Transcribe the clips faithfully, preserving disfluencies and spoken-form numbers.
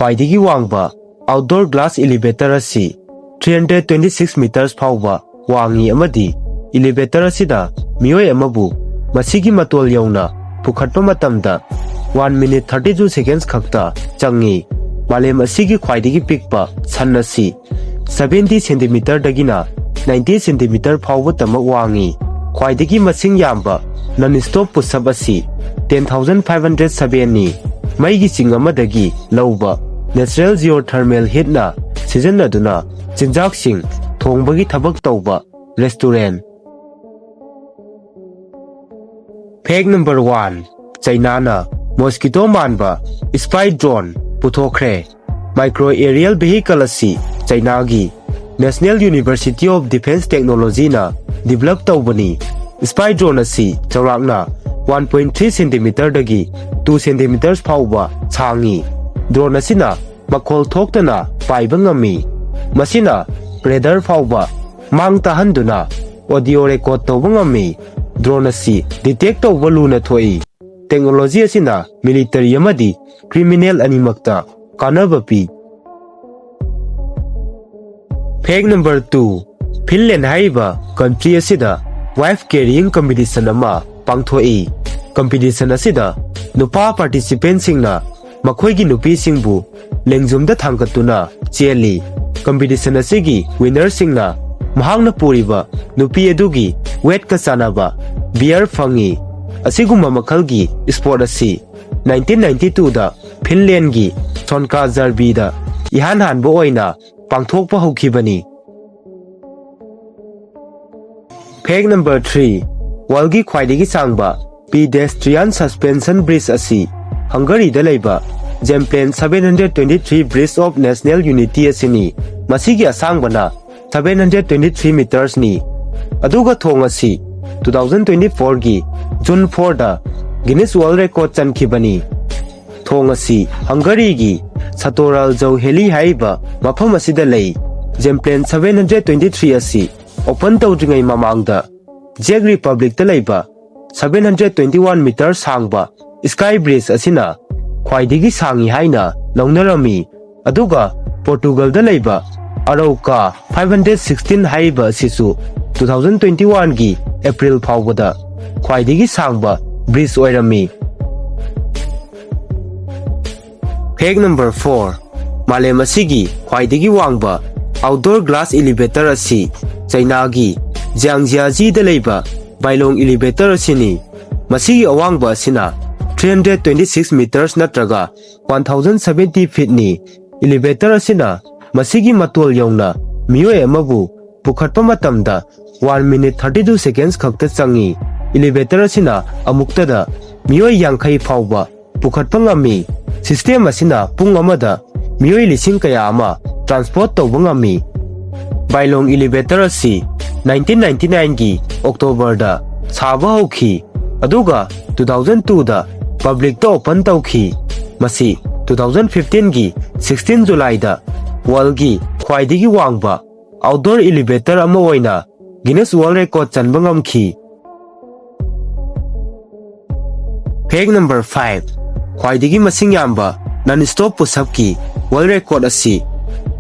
ꯈ꯭ꯋꯥꯏꯗꯒꯤ ꯋꯥꯡꯕ outdoor glass elevator ꯑꯁꯤ three hundred twenty six meters ꯐꯥꯎꯕ ꯋꯥꯡꯉꯤ ꯑꯃꯗꯤ elevator ꯑꯁꯤꯅ ꯃꯤꯑꯣꯏ ꯑꯃꯕꯨ ꯃꯁꯤꯒꯤ ꯃꯇꯣꯜ ꯌꯧꯅ ꯄꯨꯈꯠꯄ ꯃꯇꯝꯗ one minute thirty two seconds ꯈꯛꯇ ꯆꯪꯉꯤ꯫ ꯃꯥꯂꯦꯝ ꯑꯁꯤꯒꯤ ꯈ꯭ꯋꯥꯏꯗꯒꯤ ꯄꯤꯛꯄ ꯁꯟ ꯑꯁꯤ seventy centimeter ꯗꯒꯤꯅ ninety centimeter ꯐꯥꯎꯕꯇꯃꯛ ꯋꯥꯡꯉꯤ꯫ ꯈ꯭ꯋꯥꯏꯗꯒꯤ ꯃꯁꯤꯡ ꯌꯥꯝꯕ non-stop push-up ꯑꯁꯤ ten thousand five hundred seven ꯅꯤ꯫ ꯃꯩꯒꯤ ꯆꯤꯡ ꯑꯃꯗꯒꯤ ꯂꯧꯕ natural geothermal heat-ꯅ ꯁꯤꯖꯤꯟꯅꯗꯨꯅ ꯆꯤꯟꯖꯥꯛꯁꯤꯡ ꯊꯣꯡꯕꯒꯤ ꯊꯕꯛ ꯇꯧꯕ restaurant꯫ Fact number one, ꯆꯩꯅꯥꯅ mosquito ꯃꯥꯟꯕ spy drone ꯄꯨꯊꯣꯛꯈ꯭ꯔꯦ꯫ Micro aerial vehicle ꯑꯁꯤ ꯆꯩꯅꯥꯒꯤ National University of Defense Technology-ꯅ develop ꯇꯧꯕꯅꯤ꯫ Spy drone ꯑꯁꯤ ꯆꯥꯎꯔꯥꯛꯅ one point three centimeter ꯗꯒꯤ two centimeters ꯐꯥꯎꯕ ꯁꯥꯡꯉꯤ꯫ Drone ꯑꯁꯤꯅ ꯃꯈꯣꯜ ꯊꯣꯛꯇꯅ ꯄꯥꯏꯕ ꯉꯝꯃꯤ꯫ ꯃꯁꯤꯅ radar ꯐꯥꯎꯕ ꯃꯥꯡ ꯇꯥꯍꯟꯗꯨꯅ audio record ꯇꯧꯕ ꯉꯝꯃꯤ꯫ Drone ꯑꯁꯤ detect ꯇꯧꯕ ꯂꯨꯅ ꯊꯣꯛꯏ꯫ Technology ꯑꯁꯤꯅ military ꯑꯃꯗꯤ criminal ꯑꯅꯤꯃꯛꯇ ꯀꯥꯟꯅꯕ ꯄꯤ꯫ Fact number two, Finland ꯍꯥꯏꯔꯤꯕ country ꯑꯁꯤꯗ wife carrying competition ꯑꯃ ꯄꯥꯡꯊꯣꯛꯏ꯫ Competition ꯑꯁꯤꯗ ꯅꯨꯄꯥ participant-ꯁꯤꯡꯅ ꯃꯈꯣꯏꯒꯤ ꯅꯨꯄꯤꯁꯤꯡꯕꯨ ꯂꯦꯡꯖꯨꯝꯗ ꯊꯥꯡꯒꯠꯇꯨꯅ ꯆꯦꯜꯂꯤ꯫ Competition ꯑꯁꯤꯒꯤ winner-ꯁꯤꯡꯅ ꯃꯍꯥꯛꯅ ꯄꯨꯔꯤꯕ ꯅꯨꯄꯤ ꯑꯗꯨꯒꯤ weight-ꯀ ꯆꯥꯟꯅꯕ beer ꯐꯪꯉꯤ꯫ ꯑꯁꯤꯒꯨꯝꯕ ꯃꯈꯜꯒꯤ sport ꯑꯁꯤ nineteen ninety two-ꯗ Finland-ꯒꯤ Sonkajärvida ꯏꯍꯥꯟ ꯍꯥꯟꯕ ꯑꯣꯏꯅ ꯄꯥꯡꯊꯣꯛꯄ ꯍꯧꯈꯤꯕꯅꯤ꯫ Fact number three, world-ꯒꯤ ꯈ꯭ꯋꯥꯏꯗꯒꯤ ꯁꯥꯡꯕ pedestrian suspension bridge ꯑꯁꯤ Hungary-ꯗ ꯂꯩꯕ Zemplén seven hundred twenty three Bridge of National Unity ꯑꯁꯤꯅꯤ꯫ ꯃꯁꯤꯒꯤ ꯑꯁꯥꯡꯕꯅ seven hundred twenty three meters-ꯅꯤ꯫ ꯑꯗꯨꯒ ꯊꯣꯡ ꯑꯁꯤ two thousand twenty four-ꯒꯤ June four-ꯗ Guinness World Record ꯆꯟꯈꯤꯕꯅꯤ꯫ ꯊꯣꯡ ꯑꯁꯤ Hungary-ꯒꯤ Sátoraljaújhely ꯍꯥꯏꯔꯤꯕ ꯃꯐꯝ ꯑꯁꯤꯗ ꯂꯩ꯫ Zemplén seven hundred twenty three ꯑꯁꯤ open ꯇꯧꯗ꯭ꯔꯤꯉꯩ ꯃꯃꯥꯡꯗ Czech Republic-ꯇ ꯂꯩꯕ seven hundred twenty one meter ꯁꯥꯡꯕ sky bridge ꯑꯁꯤꯅ ꯈ꯭ꯋꯥꯏꯗꯒꯤ ꯁꯥꯡꯉꯤ ꯍꯥꯏꯅ ꯂꯧꯅꯔꯝꯃꯤ꯫ ꯑꯗꯨꯒ ꯄꯣꯔꯇꯨꯒꯜꯗ ꯂꯩꯕ ꯑꯔꯧꯀꯥ five hundred sixteen ꯍꯥꯏꯔꯤꯕ ꯑꯁꯤꯁꯨ two thousand twenty one ꯒꯤ ꯑꯦꯄ꯭ꯔꯤꯜ ꯐꯥꯎꯕꯗ ꯈ꯭ꯋꯥꯏꯗꯒꯤ ꯁꯥꯡꯕ ꯕ꯭ꯔꯤꯖ ꯑꯣꯏꯔꯝꯃꯤ꯫ Fact number four, ꯃꯥꯂꯦꯝ ꯑꯁꯤꯒꯤ ꯈ꯭ꯋꯥꯏꯗꯒꯤ ꯋꯥꯡꯕ outdoor glass elevator ꯑꯁꯤ ꯆꯩꯅꯥꯒꯤ ꯖ꯭ꯌꯥꯡꯖꯤꯌꯥꯖꯤꯗ ꯂꯩꯕ ꯕꯥꯏꯂꯣꯡ elevator ꯑꯁꯤꯅꯤ꯫ ꯃꯁꯤꯒꯤ ꯑꯋꯥꯡꯕ ꯑꯁꯤꯅ three hundred twenty six meters ꯅꯠꯇ꯭ꯔꯒ one thousand seventy feet ꯅꯤ꯫ Elevator ꯑꯁꯤꯅ ꯃꯁꯤꯒꯤ ꯃꯇꯣꯜ ꯌꯧꯅ ꯃꯤꯑꯣꯏ ꯑꯃꯕꯨ ꯄꯨꯈꯠꯄ ꯃꯇꯝꯗ one minute thirty two seconds ꯈꯛꯇ ꯆꯪꯏ꯫ Elevator ꯑꯁꯤꯅ ꯑꯃꯨꯛꯇꯗ ꯃꯤꯑꯣꯏ ꯌꯥꯡꯈꯩ ꯐꯥꯎꯕ ꯄꯨꯈꯠꯄ ꯉꯝꯃꯤ꯫ System ꯑꯁꯤꯅ ꯄꯨꯡ ꯑꯃꯗ ꯃꯤꯑꯣꯏ ꯂꯤꯁꯤꯡ ꯀꯌꯥ ꯑꯃ transport ꯇꯧꯕ ꯉꯝꯃꯤ꯫ ꯕꯥꯏꯂꯣꯡ elevator ꯑꯁꯤ nineteen ninety nine ꯒꯤ October ꯗ ꯁꯥꯕ ꯍꯧꯈꯤ, ꯑꯗꯨꯒ two thousand two ꯗ public ꯇ open ꯇꯧꯈꯤ꯫ ꯃꯁꯤ two thousand fifteen ꯒꯤ sixteen July ꯗ world ꯒꯤ ꯈ꯭ꯋꯥꯏꯗꯒꯤ ꯋꯥꯡꯕ outdoor elevator ꯑꯃ ꯑꯣꯏꯅ Guinness World Record ꯆꯟꯕ ꯉꯝꯈꯤ꯫ Fact number five, ꯈ꯭ꯋꯥꯏꯗꯒꯤ ꯃꯁꯤꯡ ꯌꯥꯝꯕ non-stop push-up ꯀꯤ world record ꯑꯁꯤ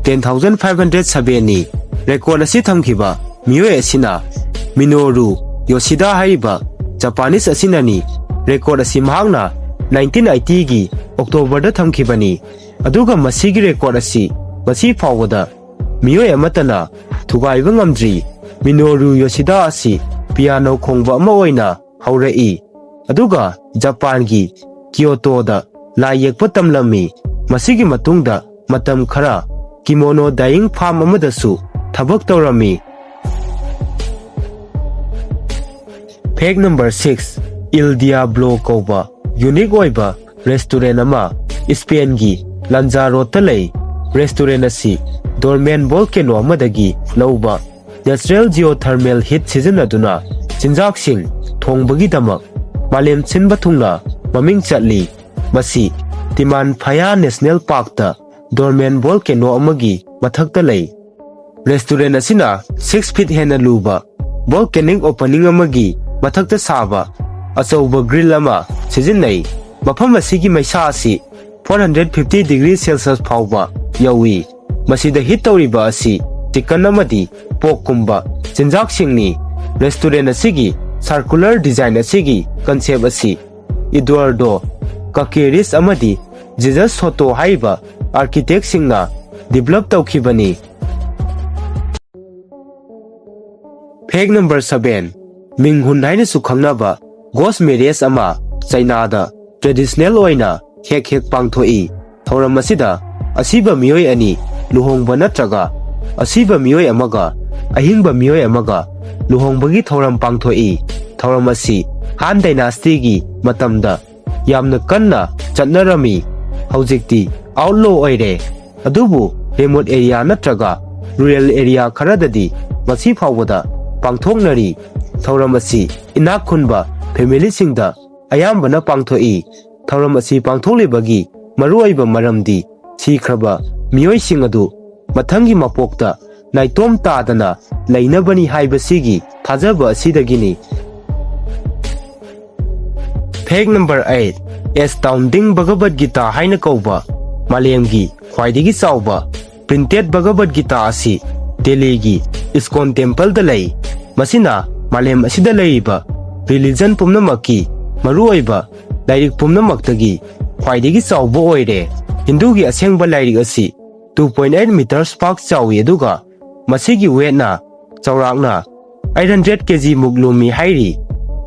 ten thousand five hundred seven ꯅꯤ꯫ Record ꯑꯁꯤ ꯊꯝꯈꯤꯕ ꯃꯤꯑꯣꯏ ꯑꯁꯤꯅ Minoru Yoshida ꯍꯥꯏꯔꯤꯕ Japanese ꯑꯁꯤꯅꯅꯤ꯫ Record ꯑꯁꯤ ꯃꯍꯥꯛꯅ nineteen eighty ꯒꯤ October ꯗ ꯊꯝꯈꯤꯕꯅꯤ, ꯑꯗꯨꯒ ꯃꯁꯤꯒꯤ record ꯑꯁꯤ ꯉꯁꯤ ꯐꯥꯎꯕꯗ ꯃꯤꯑꯣꯏ ꯑꯃꯠꯇꯅ ꯊꯨꯒꯥꯏꯕ ꯉꯝꯗ꯭ꯔꯤ꯫ Minoru Yoshida ꯑꯁꯤ piano ꯈꯣꯡꯕ ꯑꯃ ꯑꯣꯏꯅ ꯍꯧꯔꯛꯏ, ꯑꯗꯨꯒ ꯖꯄꯥꯟꯒꯤ ꯀꯤꯌꯣꯇꯣꯗ ꯂꯥꯏ ꯌꯦꯛꯄ ꯇꯝꯂꯝꯃꯤ꯫ ꯃꯁꯤꯒꯤ ꯃꯇꯨꯡꯗ ꯃꯇꯝ ꯈꯔ kimono dyeing farm ꯑꯃꯗꯁꯨ ꯊꯕꯛ ꯇꯧꯔꯝꯃꯤ꯫ Fact number six, Il Diablo ꯀꯧꯕ unique ꯑꯣꯏꯕ restaurant ꯑꯃ ꯏꯁꯄꯦꯟꯒꯤ ꯂꯟꯖꯥꯔꯣꯠꯇ ꯂꯩ꯫ Restaurant ꯑꯁꯤ dormant volcano ꯑꯃꯗꯒꯤ ꯂꯧꯕ natural geothermal heat ꯁꯤꯖꯤꯟꯅꯗꯨꯅ ꯆꯤꯟꯖꯥꯛꯁꯤꯡ ꯊꯣꯡꯕꯒꯤꯗꯃꯛ ꯃꯥꯂꯦꯝ ꯁꯤꯟꯕ ꯊꯨꯡꯅ ꯃꯃꯤꯡ ꯆꯠꯂꯤ꯫ ꯃꯁꯤ Timanfaya National Park ꯇ dormant volcano ꯑꯃꯒꯤ ꯃꯊꯛꯇ ꯂꯩ꯫ Restaurant ꯑꯁꯤꯅ six feet ꯍꯦꯟꯅ ꯂꯨꯕ volcanic opening ꯑꯃꯒꯤ ꯃꯊꯛꯇ ꯁꯥꯕ ꯑꯆꯧꯕ grill ꯑꯃ ꯁꯤꯖꯤꯟꯅꯩ꯫ ꯃꯐꯝ ꯑꯁꯤꯒꯤ ꯃꯩꯁꯥ ꯑꯁꯤ one hundred fifty degree Celsius ꯐꯥꯎꯕ ꯌꯧꯏ꯫ ꯃꯁꯤꯗ heat ꯇꯧꯔꯤꯕ ꯑꯁꯤ chicken ꯑꯃꯗꯤ pork ꯀꯨꯝꯕ ꯆꯤꯟꯖꯥꯛꯁꯤꯡꯅꯤ꯫ Restaurant ꯑꯁꯤꯒꯤ circular design ꯑꯁꯤꯒꯤ concept ꯑꯁꯤ Eduardo Caceres ꯑꯃꯗꯤ Jesus Soto ꯍꯥꯏꯔꯤꯕ architect ꯁꯤꯡꯅ develop ꯇꯧꯈꯤꯕꯅꯤ꯫ Fact number seven, ꯃꯤꯡꯍꯨꯟ ꯍꯥꯏꯅꯁꯨ ꯈꯪꯅꯕ ghost marriage ꯑꯃ ꯆꯩꯅꯥꯗ traditional ꯑꯣꯏꯅ ꯍꯦꯛ ꯍꯦꯛ ꯄꯥꯡꯊꯣꯛꯏ꯫ ꯊꯧꯔꯝ ꯑꯁꯤꯗ ꯑꯁꯤꯕ ꯃꯤꯑꯣꯏ ꯑꯅꯤ ꯂꯨꯍꯣꯡꯕ ꯅꯠꯇ꯭ꯔꯒ ꯑꯁꯤꯕ ꯃꯤꯑꯣꯏ ꯑꯃꯒ ꯑꯍꯤꯡꯕ ꯃꯤꯑꯣꯏ ꯑꯃꯒ ꯂꯨꯍꯣꯡꯕꯒꯤ ꯊꯧꯔꯝ ꯄꯥꯡꯊꯣꯛꯏ꯫ ꯊꯧꯔꯝ ꯑꯁꯤ Han dynasty ꯒꯤ ꯃꯇꯝꯗ ꯌꯥꯝꯅ ꯀꯟꯅ ꯆꯠꯅꯔꯝꯃꯤ꯫ ꯍꯧꯖꯤꯛꯇꯤ outlaw ꯑꯣꯏꯔꯦ꯫ ꯑꯗꯨꯕꯨ remote area ꯅꯠꯇ꯭ꯔꯒ rural area ꯈꯔꯗꯗꯤ ꯉꯁꯤ ꯐꯥꯎꯕꯗ ꯄꯥꯡꯊꯣꯛꯅꯔꯤ꯫ ꯊꯧꯔꯝ ꯑꯁꯤ ꯏꯅꯥꯛ ꯈꯨꯟꯕ family ꯁꯤꯡꯗ ꯑꯌꯥꯝꯕꯅ ꯄꯥꯡꯊꯣꯛꯏ꯫ ꯊꯧꯔꯝ ꯑꯁꯤ ꯄꯥꯡꯊꯣꯛꯂꯤꯕꯒꯤ ꯃꯔꯨꯑꯣꯏꯕ ꯃꯔꯝꯗꯤ ꯁꯤꯈ꯭ꯔꯕ ꯃꯤꯑꯣꯏꯁꯤꯡ ꯑꯗꯨ ꯃꯊꯪꯒꯤ ꯃꯄꯣꯛꯇ ꯅꯥꯏꯇꯣꯝ ꯇꯥꯗꯅ ꯂꯩꯅꯕꯅꯤ ꯍꯥꯏꯕꯁꯤꯒꯤ ꯊꯥꯖꯕ ꯑꯁꯤꯗꯒꯤꯅꯤ꯫ Fact number eight, Astounding Bhagavad Gita ꯍꯥꯏꯅ ꯀꯧꯕ ꯃꯥꯂꯦꯝꯒꯤ ꯈ꯭ꯋꯥꯏꯗꯒꯤ ꯆꯥꯎꯕ printed Bhagavad Gita ꯑꯁꯤ ꯗꯦꯜꯂꯤꯒꯤ ISKCON temple ꯗ ꯂꯩ꯫ ꯃꯁꯤꯅ ꯃꯥꯂꯦꯝ ꯑꯁꯤꯗ ꯂꯩꯔꯤꯕ religion ꯄꯨꯝꯅꯃꯛꯀꯤ ꯃꯔꯨꯑꯣꯏꯕ ꯂꯥꯏꯔꯤꯛ ꯄꯨꯝꯅꯃꯛꯇꯒꯤ ꯈ꯭ꯋꯥꯏꯗꯒꯤ ꯆꯥꯎꯕ ꯑꯣꯏꯔꯦ꯫ ꯍꯤꯟꯗꯨꯒꯤ ꯑꯁꯦꯡꯕ ꯂꯥꯏꯔꯤꯛ ꯑꯁꯤ two point eight meters ꯄꯥꯛ ꯆꯥꯎꯏ, ꯑꯗꯨꯒ ꯃꯁꯤꯒꯤ weight ꯅ ꯆꯥꯎꯔꯥꯛꯅ eight hundred K G ꯃꯨꯛ ꯂꯨꯝꯃꯤ ꯍꯥꯏꯔꯤ꯫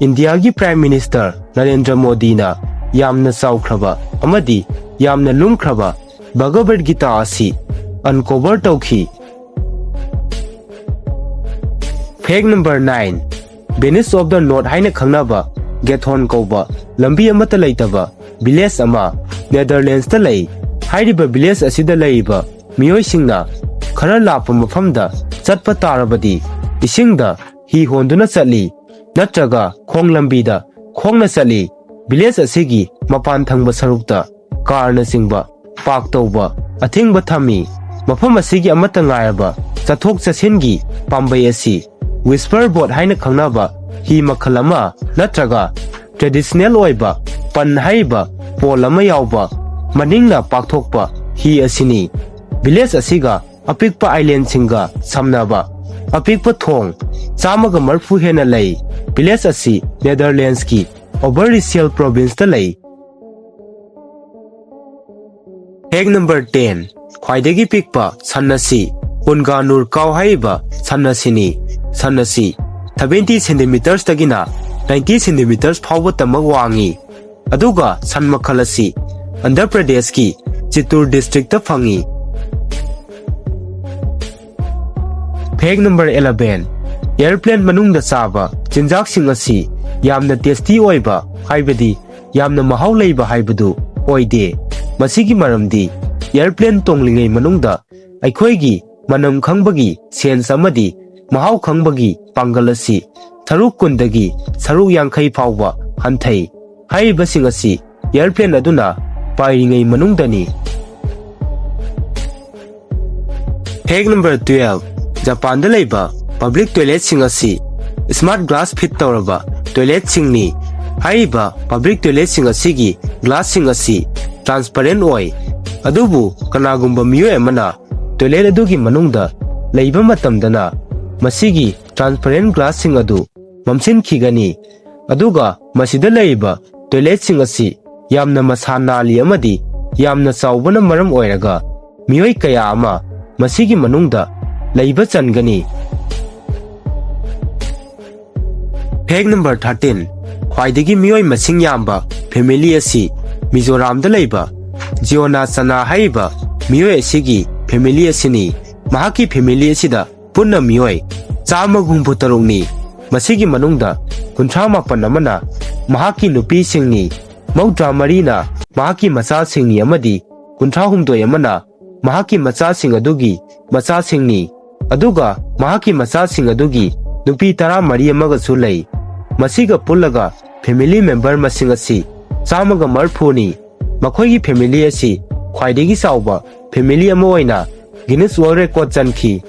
ꯏꯟꯗꯤꯌꯥꯒꯤ Prime Minister ꯅꯔꯦꯟꯗ꯭ꯔ ꯃꯣꯗꯤꯅ ꯌꯥꯝꯅ ꯆꯥꯎꯈ꯭ꯔꯕ ꯑꯃꯗꯤ ꯌꯥꯝꯅ ꯂꯨꯝꯈ꯭ꯔꯕ Bhagavad Gita ꯑꯁꯤ uncover ꯇꯧꯈꯤ꯫ Fact number nine, Venice of the North ꯍꯥꯏꯅ ꯈꯪꯅꯕ Gathone ꯀꯧꯕ ꯂꯝꯕꯤ ꯑꯃꯠꯇ ꯂꯩꯇꯕ village ꯑꯃ Netherlands ꯇ ꯂꯩ꯫ ꯍꯥꯏꯔꯤꯕ village ꯑꯁꯤꯗ ꯂꯩꯔꯤꯕ ꯃꯤꯑꯣꯏꯁꯤꯡꯅ ꯈꯔ ꯂꯥꯞꯄ ꯃꯐꯝꯗ ꯆꯠꯄ ꯇꯥꯔꯕꯗꯤ ꯏꯁꯤꯡꯗ ꯍꯤ ꯍꯣꯟꯗꯨꯅ ꯆꯠꯂꯤ, ꯅꯠꯇ꯭ꯔꯒ ꯈꯣꯡ ꯂꯝꯕꯤꯗ ꯈꯣꯡꯅ ꯆꯠꯂꯤ꯫ Village ꯑꯁꯤꯒꯤ ꯃꯄꯥꯟ ꯊꯪꯕ ꯁꯔꯨꯛꯇ car ꯅꯆꯤꯡꯕ park ꯇꯧꯕ ꯑꯊꯤꯡꯕ ꯊꯝꯃꯤ꯫ ꯃꯐꯝ ꯑꯁꯤꯒꯤ ꯑꯃꯠꯇ ꯉꯥꯏꯔꯕ ꯆꯠꯊꯣꯛ ꯆꯠꯁꯤꯟꯒꯤ ꯄꯥꯝꯕꯩ ꯑꯁꯤ whisper boat ꯍꯥꯏꯅ ꯈꯪꯅꯕ ꯍꯤ ꯃꯈꯜ ꯑꯃ ꯅꯠꯇ꯭ꯔꯒ traditional ꯑꯣꯏꯕ ꯄꯟ ꯍꯥꯏꯔꯤꯕ ꯄꯣꯜ ꯑꯃ ꯌꯥꯎꯕ ꯃꯅꯤꯡꯅ ꯄꯥꯛꯊꯣꯛꯄ ꯍꯤ ꯑꯁꯤꯅꯤ꯫ Village ꯑꯁꯤꯒ ꯑꯄꯤꯛꯄ islandꯁꯤꯡꯒ ꯁꯝꯅꯕ ꯑꯄꯤꯛꯄ ꯊꯣꯡ ꯆꯥꯝꯃꯒ ꯃꯔꯤꯐꯨ ꯍꯦꯟꯅ ꯂꯩ꯫ Village ꯑꯁꯤ Netherlandsꯀꯤ Overijssel provinceꯇ ꯂꯩ꯫ Fact number ten, ꯈ꯭ꯋꯥꯏꯗꯒꯤ ꯄꯤꯛꯄ ꯁꯟ ꯑꯁꯤ ꯄꯨꯟꯒꯥꯅꯨꯔ ꯀꯥꯎ ꯍꯥꯏꯔꯤꯕ ꯁꯟ ꯑꯁꯤꯅꯤ꯫ ꯁꯟ ꯑꯁꯤ seventy centimetersꯇꯒꯤꯅ ninety centimeters ꯐꯥꯎꯕꯇꯃꯛ ꯋꯥꯡꯉꯤ꯫ ꯑꯗꯨꯒ ꯁꯟ ꯃꯈꯜ ꯑꯁꯤ ꯑꯟꯙ꯭ꯔ ꯄ꯭ꯔꯗꯦꯁꯀꯤ ꯆꯤꯠꯇꯨꯔ districtꯇ ꯐꯪꯉꯤ꯫ Fact number eleven, airplane ꯃꯅꯨꯡꯗ ꯆꯥꯕ ꯆꯤꯟꯖꯥꯛꯁꯤꯡ ꯑꯁꯤ ꯌꯥꯝꯅ tasty ꯑꯣꯏꯕ, ꯍꯥꯏꯕꯗꯤ ꯌꯥꯝꯅ ꯃꯍꯥꯎ ꯂꯩꯕ ꯍꯥꯏꯕꯗꯨ ꯑꯣꯏꯗꯦ꯫ ꯃꯁꯤꯒꯤ ꯃꯔꯝꯗꯤ airplane ꯇꯣꯡꯂꯤꯉꯩ ꯃꯅꯨꯡꯗ ꯑꯩꯈꯣꯏꯒꯤ ꯃꯅꯝ ꯈꯪꯕꯒꯤ sense ꯑꯃꯗꯤ ꯃꯍꯥꯎ ꯈꯪꯕꯒꯤ ꯄꯥꯡꯒꯜ ꯑꯁꯤ ꯁꯔꯨꯛ ꯀꯨꯟꯗꯒꯤ ꯁꯔꯨꯛ ꯌꯥꯡꯈꯩ ꯐꯥꯎꯕ ꯍꯟꯊꯩ꯫ ꯍꯥꯏꯔꯤꯕꯁꯤꯡ ꯑꯁꯤ airplane ꯑꯗꯨꯅ ꯄꯥꯏꯔꯤꯉꯩ ꯃꯅꯨꯡꯗꯅꯤ꯫ Fact number twelve, ꯖꯄꯥꯟꯗ ꯂꯩꯕ public toiletꯁꯤꯡ ꯑꯁꯤ smart glass fit ꯇꯧꯔꯕ toiletꯁꯤꯡꯅꯤ꯫ ꯍꯥꯏꯔꯤꯕ public toiletꯁꯤꯡ ꯑꯁꯤꯒꯤ glassꯁꯤꯡ ꯑꯁꯤ transparent ꯑꯣꯏ, ꯑꯗꯨꯕꯨ ꯀꯅꯥꯒꯨꯝꯕ ꯃꯤꯑꯣꯏ ꯑꯃꯅ toilet ꯑꯗꯨꯒꯤ ꯃꯅꯨꯡꯗ ꯂꯩꯕ ꯃꯇꯝꯗꯅ ꯃꯁꯤꯒꯤ transparent glassꯁꯤꯡ ꯑꯗꯨ ꯃꯝꯁꯤꯟꯈꯤꯒꯅꯤ꯫ ꯑꯗꯨꯒ ꯃꯁꯤꯗ ꯂꯩꯔꯤꯕ toiletꯁꯤꯡ ꯑꯁꯤ ꯌꯥꯝꯅ ꯃꯁꯥ ꯅꯥꯜꯂꯤ ꯑꯃꯗꯤ ꯌꯥꯝꯅ ꯆꯥꯎꯕꯅ ꯃꯔꯝ ꯑꯣꯏꯔꯒ ꯃꯤꯑꯣꯏ ꯀꯌꯥ ꯑꯃ ꯃꯁꯤꯒꯤ ꯃꯅꯨꯡꯗ ꯂꯩꯕ ꯆꯟꯒꯅꯤ꯫ Fact number thirteen, ꯈ꯭ꯋꯥꯏꯗꯒꯤ ꯃꯤꯑꯣꯏ ꯃꯁꯤꯡ ꯌꯥꯝꯕ family ꯑꯁꯤ ꯃꯤꯖꯣꯔꯥꯝꯗ ꯂꯩꯕ ꯖꯤꯑꯣꯅꯥ ꯆꯅꯥ ꯍꯥꯏꯔꯤꯕ ꯃꯤꯑꯣꯏ ꯑꯁꯤꯒꯤ family ꯑꯁꯤꯅꯤ꯫ ꯃꯍꯥꯛꯀꯤ family ꯑꯁꯤꯗ ꯄꯨꯟꯅ ꯃꯤꯑꯣꯏ ꯆꯥꯝꯃꯒ ꯍꯨꯝꯐꯨ ꯇꯔꯨꯛꯅꯤ꯫ ꯃꯁꯤꯒꯤ ꯃꯅꯨꯡꯗ ꯀꯨꯟꯊ꯭ꯔꯥ ꯃꯥꯄꯟ ꯑꯃꯅ ꯃꯍꯥꯛꯀꯤ ꯅꯨꯄꯤꯁꯤꯡꯅꯤ, ꯃꯧꯗ꯭ꯔꯥ ꯃꯔꯤꯅ ꯃꯍꯥꯛꯀꯤ ꯃꯆꯥꯁꯤꯡꯅꯤ ꯑꯃꯗꯤ ꯀꯨꯟꯊ꯭ꯔꯥ ꯍꯨꯝꯗꯣꯏ ꯑꯃꯅ ꯃꯍꯥꯛꯀꯤ ꯃꯆꯥꯁꯤꯡ ꯑꯗꯨꯒꯤ ꯃꯆꯥꯁꯤꯡꯅꯤ꯫ ꯑꯗꯨꯒ ꯃꯍꯥꯛꯀꯤ ꯃꯆꯥꯁꯤꯡ ꯑꯗꯨꯒꯤ ꯅꯨꯄꯤ ꯇꯔꯥꯃꯔꯤ ꯑꯃꯒꯁꯨ ꯂꯩ꯫ ꯃꯁꯤꯒ ꯄꯨꯜꯂꯒ family member ꯃꯁꯤꯡ ꯑꯁꯤ ꯆꯥꯝꯃꯒ ꯃꯔꯤꯐꯨꯅꯤ꯫ ꯃꯈꯣꯏꯒꯤ family ꯑꯁꯤ ꯈ꯭ꯋꯥꯏꯗꯒꯤ ꯆꯥꯎꯕ family ꯑꯃ ꯑꯣꯏꯅ Guinness World Record ꯆꯟꯈꯤ꯫